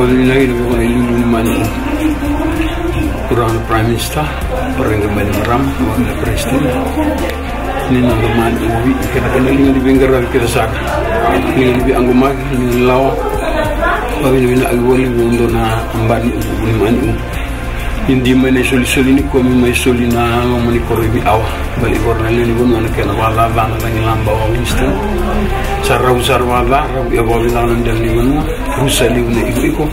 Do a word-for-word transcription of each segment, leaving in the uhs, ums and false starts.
Vakanuinui na veivanua ni iliuliu ni maniu. Turaga na Prime Minister, Parenga Bainimarama, vaka na President. Ni noda maniu, kena kena liga ni veiqaravi kece sara. Liga ni veiyaqumaki, liga ni lawa. Vakavinavinaka vakalevu vei dou na abani ni maniu. Ni di mai na isolisoli ni komi mai soli na loma ni koro i Viawa. Bale i koro na lewe ni vanua na kena vakacaca na lagilaba o Winston. Sa rau sara vakaca, rau ia vakavinaka na dela ni vanua. Rusa levu na ikoiko.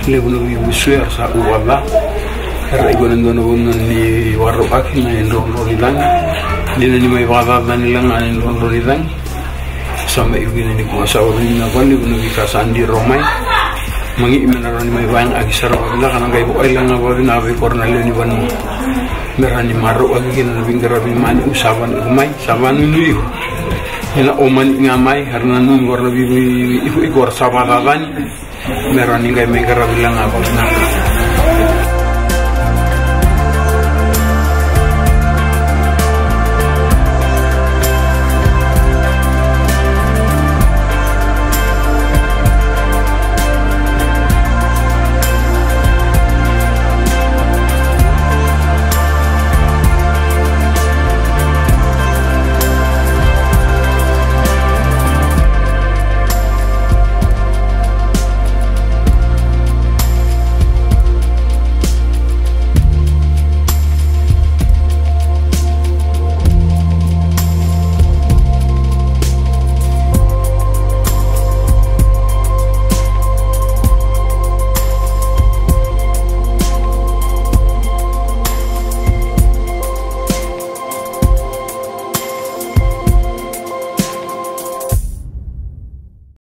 Levu na veivusu era sa u vakaca. Era iko na dua na vanua ni vakarauaki na idrodro ni cagi. Dina ni mai vakacaca ni laga na idrodro ni cagi. Sa mai iko kina nikua sa vakavinavinaka vakalevu na veika sa diro mai. Magi me na rawa ni mai vakayaga aki sara vakavinaka na qai vakailaga vakavinaka vei koro na lewe ni vanua. Me rawa ni marau aki kina na veiqaravi ni maniu sa vakanuinui iko mai, sa vakanuinui iko. Ena o mani ga mai, era nanumi koro na veivusu iko, iko era sa vakacacani. Me rawa ni qai mai qaravi laga vakavinaka.